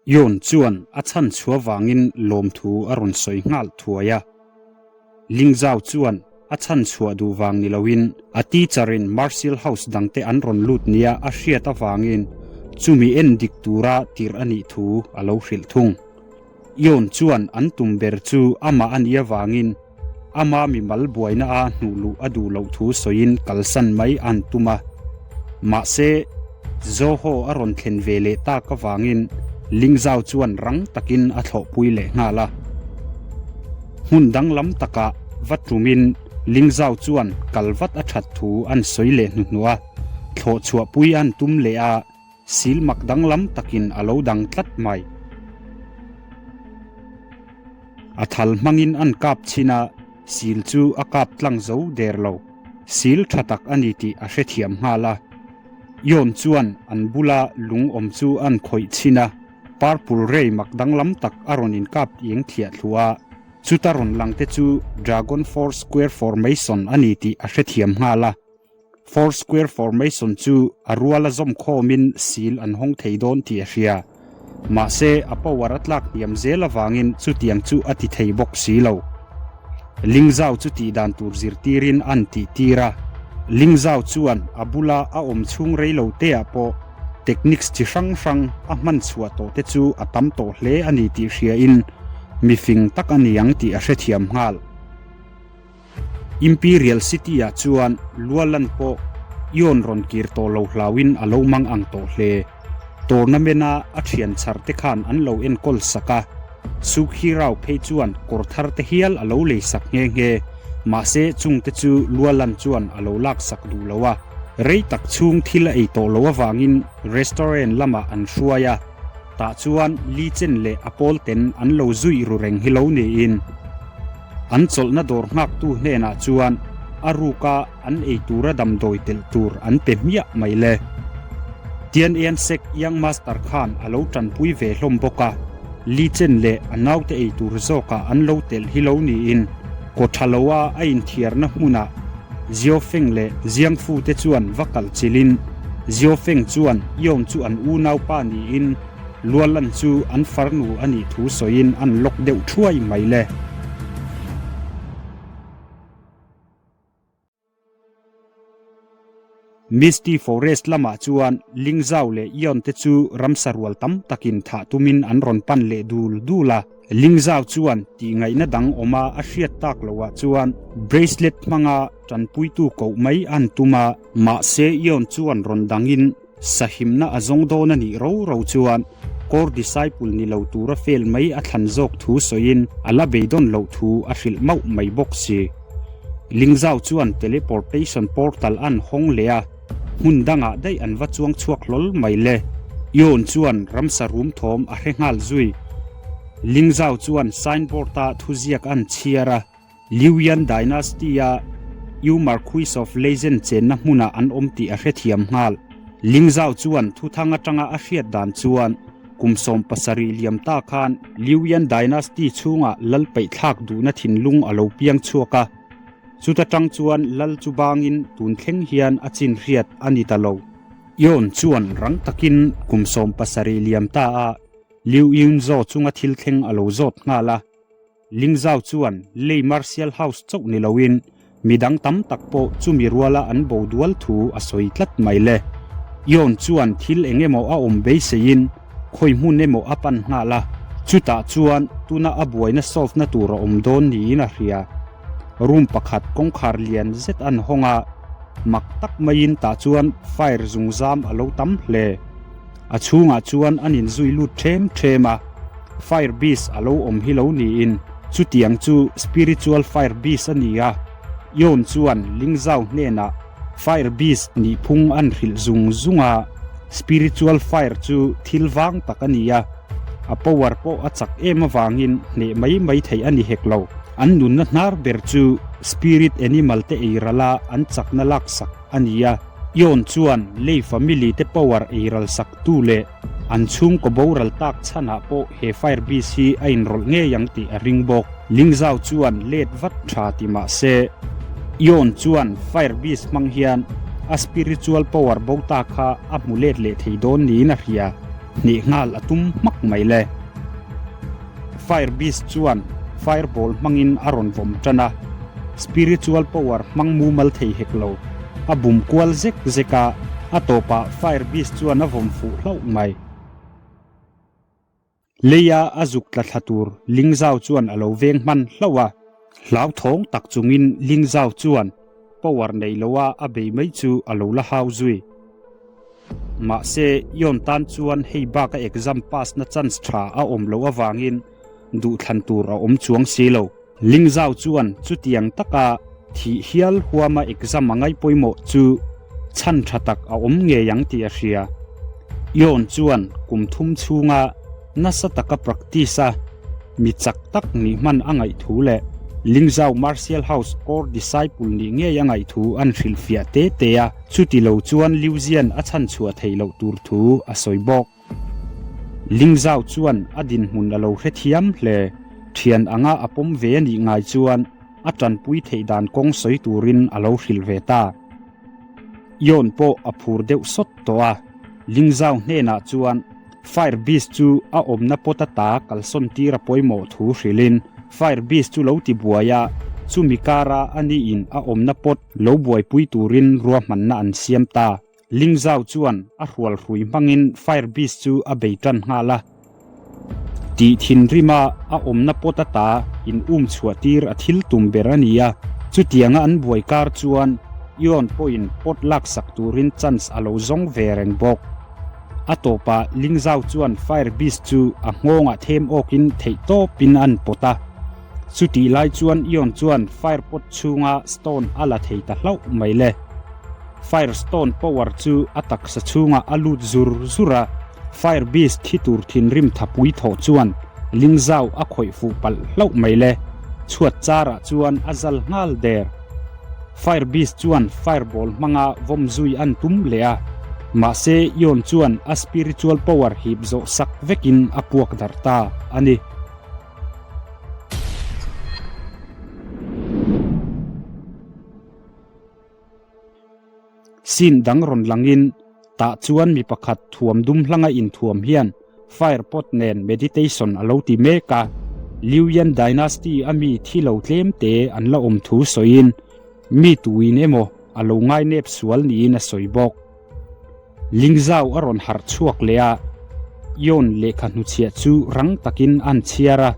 Yon chuan a chhan chhuah vangin lawmthu a rawn sawi nghal thuai a. Ling Zhao chuan a chhan chhuah duh vang ni loin a teacher in Martial House dangte an rawn lut nia a hriat avangin chumi en dik tura tirh a nih thu a lo hrilh thung. Yon chuan an tum ber chu amah a nih avangin ama mimal buaina a hnuh luh a duh loh thu sawiin kalsan mai an tum a. Mahse, Zoho a rawn thlen ve leh tak avangin Lingzau chuan rang takin a thlawhpui leh nghal a. Hmun danglam takah va tumin Lingzau chuan kal vat a that thu an sawi leh hnuhnuh a, thlawh chhuahpui an tum leh a, sil mak danglam takin a lo dang tlat mai. A thal hmangin an kap chhin a, sil chu a kap tlang zo der lo. Sil tha tak a ni tih a hrethiam nghal a. Yon chuan an bula lung awm chu an khawih chhin a, purple ray mak danglam tak a rawn inkap eng thliah thluah a. Chuta rawn lang te chu Dragon Four Square Formation a ni tih a hrethiam nghal a. Four Square Formation chu a ruala zawm khawmin sil an hawng thei dawn tih a hria. Mahse, a power a tlak hniam zel avangin chutiang chu a ti thei bawk si lo. Lingzau chu tih dan tur zirtirin an tih tir a. Lingzau chuan a bula a awm chhung rei lo teah pawh techniques chi hrang hrang a hman chhuah tawh te chu a tam tawh hle a ni tih hriain mifing tak a ni ang tih a hrethiam nghal. Imperial City-ah chuan Lualan pawh Ion rawn kir tawh lo hlauin a lo mang ang tawh hle. Tournament-a a thian chhar te khan an lo enkawl sak a, Sukhi Rao phei chuan kawr thar te hial a lo lei sak nghe nghe. Mahse chung te chu Lualan chuan a lo lak sak duh lo a, rei tak chhung thil a ei tawh lo avangin restaurant lamah an hruai a. Tah chuan Li Chen leh a pawl ten an lo zui ru reng hi lo niin an chawlhna dawr nghaktu hnenah chuan a ruka an ei tura damdawi telh tur an pe hmiah mai le. Tian En Sek Young Master khan a lo tanpui ve hlawm bawk a, Li Chen leh a naute ei tur zawkah an lo telh hi lo niin kaw tha loa a inthiarna hmunah Xiao Feng leh Jiang Fu te chuan va kal chilhin Xiao Feng chuan Yong chu an unaupa niin Lualan chu an farnu a nih thu sawiin an lawk deuh thuai mai le. Misty Forest lamah chuan Ling Zhao leh Yon te chu ramsa rual tam takin thah tumin an rawn pan leh dul dul a. Ling Zhao chuan tihngaihna dang awma a hriat tak loah chuan bracelet hmanga tanpuitu koh mai an tum a, mahse Yon chuan rawn dangin sahimna a zawng dawn a nih ro ro chuan core disciple ni lo tura fail mai a thlan zawk thu sawiin a la beidawn loh thu a hrilh mauh mai bawk si. Ling Zhao chuan teleportation portal an hawng leh a. Hmun dangah daih an va chuang chhuak hlawl mai le. Yon chuan ramsa rum thawm a hre nghal zui. Lingzau chuan signboard-a thuziak an chhiar a, Liuyan Dynasty-a Yu Marquis of Legend chenna hmunah an awm tih a hrethiam nghal. Lingzau chuan thuthang atanga a hriat dan chuan kum 70 liam ta khan Liuyan Dynasty chhungah lal peihthlak duhna thinlung a lo piang chhuak a. Chuta tang chuan lal chu bangin tun thleng hian a chin hriat a ni ta lo. Yon chuan rang takin kum 70 liam ta a Liu Yunzhou chunga thil thleng a lo zawt nghal a. Ling Zhao chuan Lei Martial House chauh ni loin midang tam tak pawh chumi ruala an bo dual thu a sawi tlat mai le. Yon chuan thil eng emaw a awm beiseiin khawi hmun emaw a pan nghal a, chutah chuan tuna a buaina solve na tur a awm dawn niin a hria. Room pakhat kawngkhar lian zet an hawng a, mak tak maiin tah chuan fire zungzam a lo tam hle. A chhungah chuan an inzui lut ṭhem ṭhem a, fire beast a lo awm hi lo niin chutiang chu spiritual fire beast a ni a, Yon chuan Lingzau hnenah fire beast nihphung an hrilh zung zung a, spiritual fire chu thil vang tak a ni a. A power pawh a chak em avangin hneh mai mai theih a ni hek lo. An nunna hnar ber chu spirit animal te ei ral a an chakna laksak a ni a. Yon chuan lei family te power ei ral sak tu leh an chhungkaw boral tak chhanah pawh he fire beast hi a inrawlh ngei ang tih a ring bawk. Lingzau chuan let vat tha ti mah se, Yon chuan fire beast hmang hian a spiritual power bo ta kha a hmu let leh thei dawn niin a hria. Hneh nghal a tum hmak mai le. Fire Beast chuan Fireball hmangin a rawn vawm tan a, Spiritual Power hmang mumal thei hek lo. A bum kual zek zek a, a tawpah Fire Beast chuan a vawm fuh hlauh mai. Leia a zuk tla thla tur Lingzau chuan a lo veng hman hlauh a. Hlauthawng tak chungin Lingzau chuan power nei loa a bei mai chu a lo la hau zui. Mahse, Yon tan chuan hei baka exam pass na chance tha a awm loh avangin duhthlan tur a awm chuang si lo. Lingzau chuan chutiang taka thih hial huama exam a ngaih pawimawh chu chhan tha tak a awm ngei ang tih a hria. Yon chuan kum thum chhunga nasa taka practice a mi chak tak nih hman a ngaih thu leh Lingzau Martial House Core Disciple nih ngei a ngaih thu an hrilhfiah te te a, chuti lo chuan Liuzian a chhanchhuah theih loh tur thu a sawi bawk. Lingzau chuan a dinhmun a lo hrethiam hle. Thian anga a pawm ve a nih ngai chuan a tanpui theih dan kawng sawi turin a lo hrilh ve ta. Yon pawh a phur deuh sawt tawh a, Lingzau hnenah chuan Fire Beast chu a awmna pawt ata kalsawn tir a pawimawh thu hrilhin Fire Beast chu lo ti buai a, chumi kara a niin a awmna pawt lo buaipui turin ruahmanna an siam ta. Lingzau chuan a hrual hrui hmangin Fire Beast chu a bei tan nghal a. Tih thinrima a awmna pawt ata in um chhuah tir a thil tum ber a ni a, chutianga an buai kar chuan Ion pawhin pawt laksak turin chance a lo zawng ve reng bawk. A tawpah Lingzau chuan Fire Beast chu a nghawngah them awkin theihtawpin an pawt a. Chutih lai chuan Ion chuan Fire pot chhunga stone a la thei ta hlauh mai le. Fire stone power chu a taksa chhungah a lut zur zur a, Fire Beast thi tur thinrim thapui thawh chuan Lingzau a khawih fuh palh hlauh mai le. Chhuat charah chuan a zal nghal der. Fire Beast chuan Fireball hmanga vawm zui an tum leh a, mahse Ion chuan a spiritual power hip zawh sak vekin a puak darh ta a ni. Scene dang rawn langin tah chuan mi pakhat thuam dum hlanga inthuam hian fire pot nen meditation a lo ti mek a. Liuyan Dynasty a mi thi lo tlem te an la awm thu sawiin mi tuin emaw a lo ngainep sual niin a sawi bawk. Lingzau a rawn harh chhuak leh a, Yon lehkha hnuchhiah chu rang takin an chhiar a,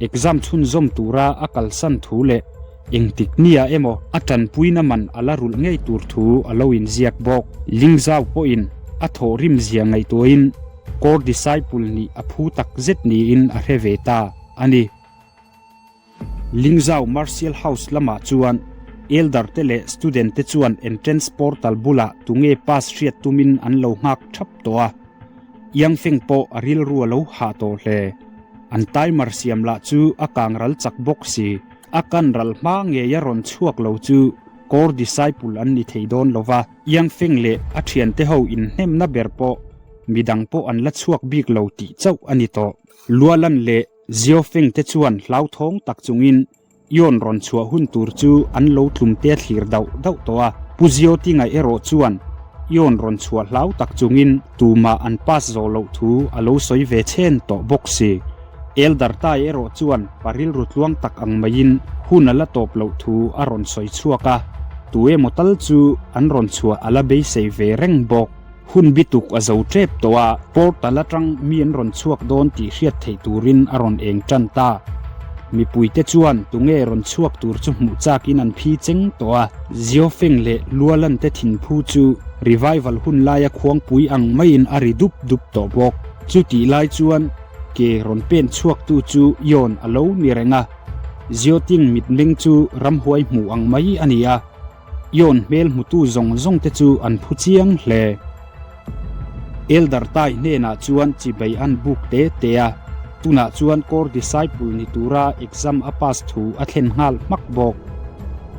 exam chhunzawm tura a kalsan thu leh engtik nia emaw a tanpuina man a la rulh ngei tur thu a lo inziak bawk. Lingzau pawhin a thawhrim zia ngaihtuahin Core Disciple nih a phu tak zet niin a hre ve ta a ni. Lingzau Martial House lamah chuan Elder te leh student te chuan entrance portal bulah tunge pass hriat tumin an lo nghak thap tawh a. Yang Feng pawh a rilru a lo hah tawh hle. An timer siam lah chu a kang ral chak bawk si. A kan ral hma ngei a rawn chhuak lo chu core disciple an ni thei dawn lo va. Yang Feng leh a thiante ho inhnemna ber pawh midang pawh an la chhuak bik lo tih chauh a ni tawh. Lualan leh Ziofeng te chuan hlauthawng tak chungin Ion rawn chhuah hun tur chu an lo tlum te thlir dauh dauh tawh a. Pu Ziotinga erawh chuan Ion rawn chhuah hlau tak chungin tumah an pass zawh loh thu a lo sawi ve chhen tawh bawk si. Elder Tai erawh chuan pa rilru tluang tak ang maiin hun a la tawp loh thu a rawn sawi chhuak a, tu emaw tal chu an rawn chhuah a la beisei ve reng bawk. Hun bituk a zo tep tawh a, portal atang mi an rawn chhuak dawn tih hriat theih turin a rawn eng tan ta. Mipuite chuan tunge rawn chhuak tur chu hmuh chakin an phi cheng tawh a, Ziofeng leh Lualan te thinphu chu revival hun laia khuangpui ang maiin a ri dup dup tawh bawk. Chutih lai chuan ke rawn pen chhuaktu chu Yon a lo ni reng a, Zioting mitmeng chu ramhuai hmuh ang mai a ni a. Ion hmel hmutu zawng zawng te chu an phu chiang hle. Elder Tai hnenah chuan chibei an buk te te a, tunah chuan Core Disciple ni tura exam a pass thu a thlen nghal hmak bawk.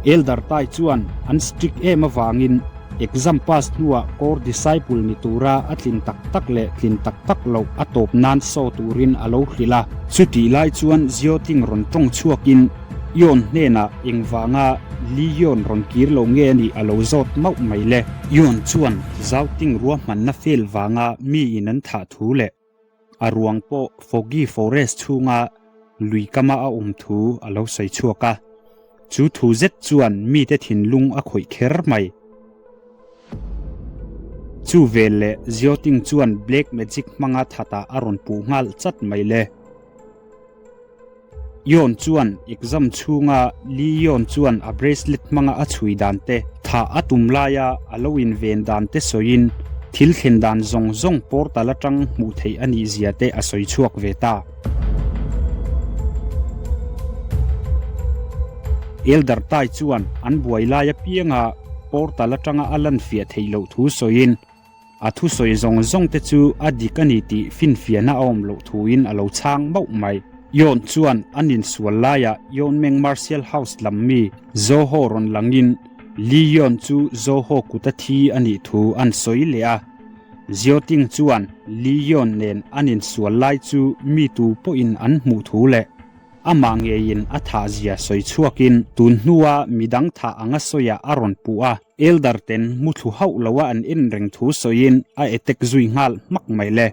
Elder Tai chuan an strict em avangin exam pass hnuah Core Disciple ni tura a tlin tak tak leh tlin tak tak loh a tawp nan saw turin a lo hrilh a. Chutih lai chuan Zioting rawn tawng chhuakin. Yoon hnenah engvanga Lee Yoon rawn kir lo nge a nih a lo zawt mauh mai le. Yoon chuan Zauting ruahmanna fail vanga miin an thah thu leh a ruang pawh Foggy Forest chhunga lui kama a awm thu a lo sawi chhuak a. Chu thu zet chuan mite thinlung a khawih kher mai. Chu vel leh Zioting chuan black magic hmanga thatah a rawn puh nghal chat mai le. Yoon chuan exam chhunga Lee Yoon chuan a bracelet hmanga a chhui dan te, thah a tum laia a lo inven dan te sawiin thil thlen dan zawng zawng portal atang hmuh theih a nih zia te a sawi chhuak ve ta. Elder Tai chuan an buai lai apianga portal atanga a lan fiah theih loh thu sawiin a thusawi zawng zawng te chu a dik a ni tih finfiahna a awm loh thuin a lo chhang mauh mai. Yoon chuan an insual laiah Yeonmeng Martial House lam mi Zoho rawn langin Lee Yoon chu Zoho kuta thi a nih thu an sawi leh a. Zioting chuan Li Yoon nen an insual lai chu mi tu pawhin an hmuh thu leh amah ngeiin a thah zia sawi chhuakin tun hnua midang thah anga sawiah a rawn puh a, Elder ten muthlu hauh loa an en reng thu sawiin a attack zui nghal hmak mai le.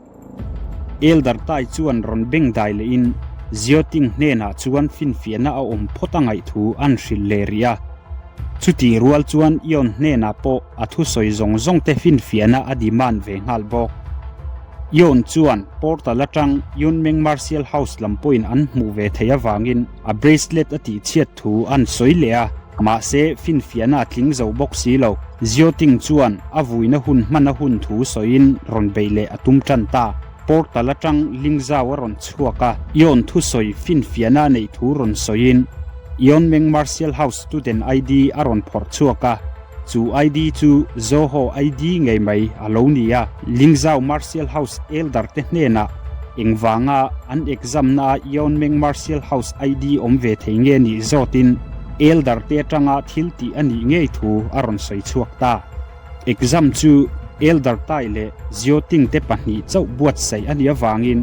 Elder Tai chuan rawn beng dai lehin Zioting hnenah chuan finfiahna a awm phawt a ngaih thu an hrilh leh rih a. Chutih rual chuan Ion hnenah pawh a thusawi zawng zawng te finfiahna a demand ve nghal bawk. Ion chuan portal atang Yunmeng Martial House lam pawhin an hmuh ve theih avangin a bracelet a tihchhiat thu an sawi leh a, mahse finfiahna a tling zo bawk si lo. Zioting chuan a vuina hun hman a hun thu sawiin rawn beih leh a tum tan ta. Portal atang Lingzau a rawn chhuak a, Ion thusawi finfiahna a neih thu rawn sawiin Ionmeng Martial House student ID a rawn phawrh chhuak a, chu ID chu Zoho ID ngei mai a lo ni a. Lingzau Martial House elder te hnenah engvanga an exam na a Ionmeng Martial House ID awm ve thei nge nih zawtin elder te atanga thil tih a nih ngei thu a rawn sawi chhuak ta. Exam chu Elder Tai leh Zioting te pahnih chauh buatsaih a nih avangin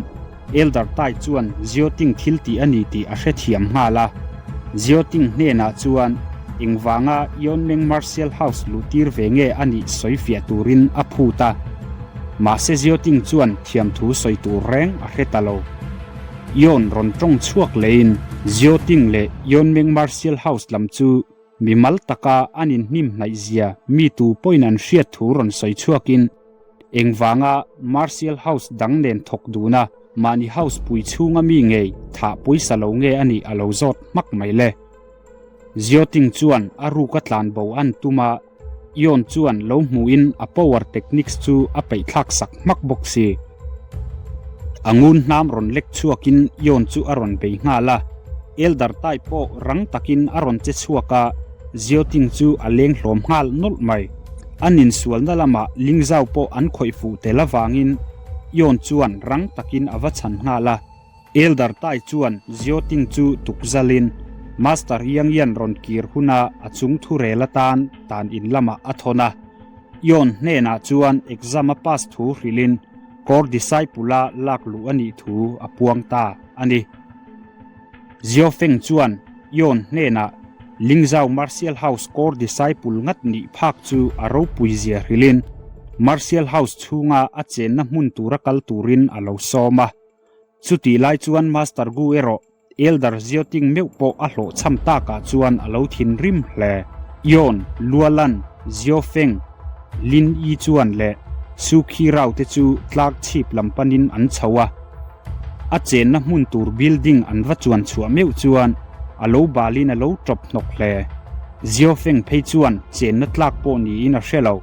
Elder Tai chuan Zioting thil tih a ni tih a hrethiam nghal a. Zioting hnenah chuan engvanga Yonmeng Martial House luhtir ve nge a nih sawi fiah turin a phut a. Mahse Zioting chuan thiamthu sawi tur reng a hre ta lo. Yon rawn tawng chhuak lehin Zioting leh Yonmeng Martial House lam chu Mimal taka an inhnim hnaih zia mi tu pawhin an hriat thu rawn sawi chhuakin engvanga Martial House dang nen thawk duna mahni house pui chhunga mi ngei thah pawisa lo nge a nih a lo zawt hmak mai le. Zioting chuan a ruka tlan bo an tum a, Ion chuan lo hmuhin a power techniques chu a peihthlak sak hmak bawk si. A ngun hnam rawn lek chhuakin Ion chu a rawn bei nghal a, Elder Tai pawh rang takin a rawn che chhuak a, Zioting chu a leng hlawm nghal nawlh mai. An insualna lamah Lingzau pawh an khawih fuh tel avangin Ion chuan rang takin a va chhan nghal a. Elder Tai chuan Zioting chu tukzalin Master Yang Yan rawn kir huna a chung thu rel atan tan in lamah a thawn a. Yon hnenah chuan exam a pass thu hrilhin Core Disciple-a lak luh a nih thu a puang ta a ni. Zio Feng chuan Yon hnenah Lingzau Martial House Core Disciple ngat nih phak chu a ropui zia hrilhin Martial House chhunga a chenna hmun tura kal turin a lo sawm a. Chutih lai chuan Master Gu erawh Elder Zioting meuh pawh a hlawhchham takah chuan a lo thinrim hle. Yon, Lualan, Ziofeng, Lin Yi chuan leh Su Khi Rao te chu tlak chhip lam panin an chho a. A chenna hmun tur building an va chuan chhuah meuh chuan a lo balin a lo tawp hnawk hle. Ziofeng phei chuan chenna tlak pawh niin a hre lo.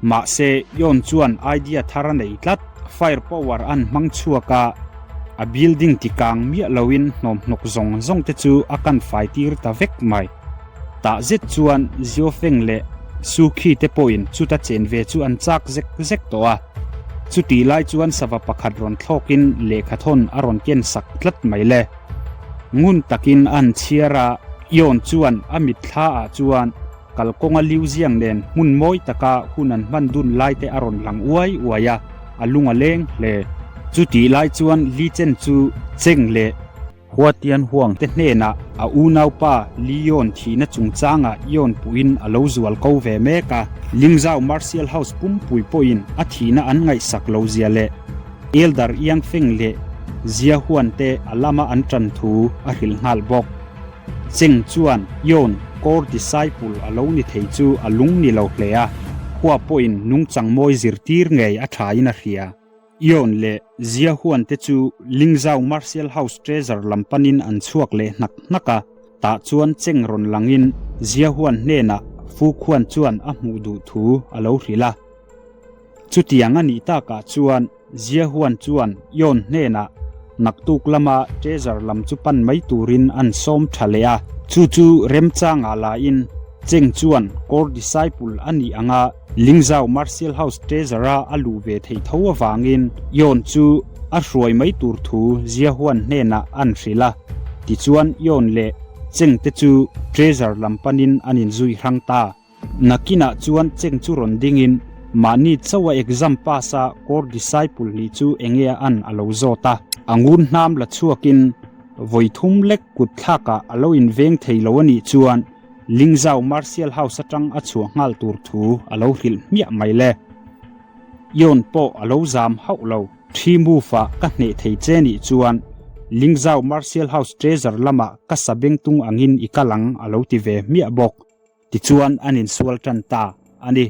Mahse, Yon chuan idea thar a nei tlat. Fire power an hmang chhuak a, a building ti kang miah loin hnawmhnawk zawng zawng te chu a kan fai tir ta vek mai. Tah zet chuan Ziofeng leh Sukhi te pawhin chuta chen ve chu an chak zek zek tawh a. Chutih lai chuan sava pakhat rawn thlawkin lehkhathawn a rawn ken sak tlat mai le. Ngun takin an chhiar a, Yon chuan a mitthla ah chuan Kalkawnga liu ziang nen hmun mawi taka hun an hman dun lai te a rawn lang uai uai a, a lung a leng hle. Chutih lai chuan Li Chen chu Cheng leh. Huatian Huang te hnenah a unaupa Li Yon thihna chungchangah Yon puhin a lo zual ko ve mek a. Lingzau Martial House pumpui pawhin a thihna an ngaihsak lo zia leh Elder Yang Feng leh Zia Huan te a lama an tan thu a hrilh nghal bawk. Cheng chuan Yon core disciple a lo ni thei chu a lung ni lo hle a, khua pawhin nungchang mawi zirtir ngei a thain a hria. Yon leh Zia Huan te chu Lingzau Martial House Treasure lam panin an chhuak leh hnak hnak a, tah chuan Cheng rawn langin Zia Huan hnenah Fu Khuan chuan a hmuh duh thu a lo hrilh a. Chutiang a nih takah chuan Zia Huan chuan Yon hnenah naktuk lama Treasure lam chu pan mai turin an sawm tha leh a. Chu chu remchangah lain Cheng chuan Core Disciple a nih anga Lingzau Martial House Treasure-a a luh ve theih tho avangin Yon chu a hruai mai tur thu Zia Huan hnenah an hrilh a. Tichuan Yon leh Cheng te chu Treasure lam panin an inzui hrang ta. Nakinah chuan Cheng chu rawn dingin mahni chauha exam pass a core disciple nih chu enge a an a lo zawt a. A ngun hnam la chhuakin vawi thum lek kut thlakah a lo inveng thei lo a nih chuan Lingzau Martial House atang a chhuah nghal tur thu a lo hrilh hmiah mai le. Yon pawh a lo zam hauh lo. Thi move ah ka hneh thei che nih chuan Lingzau Martial House Treasure lamah ka sabengtung angin i kal ang a lo ti ve hmiah bawk. Tichuan an insual tan ta a ni.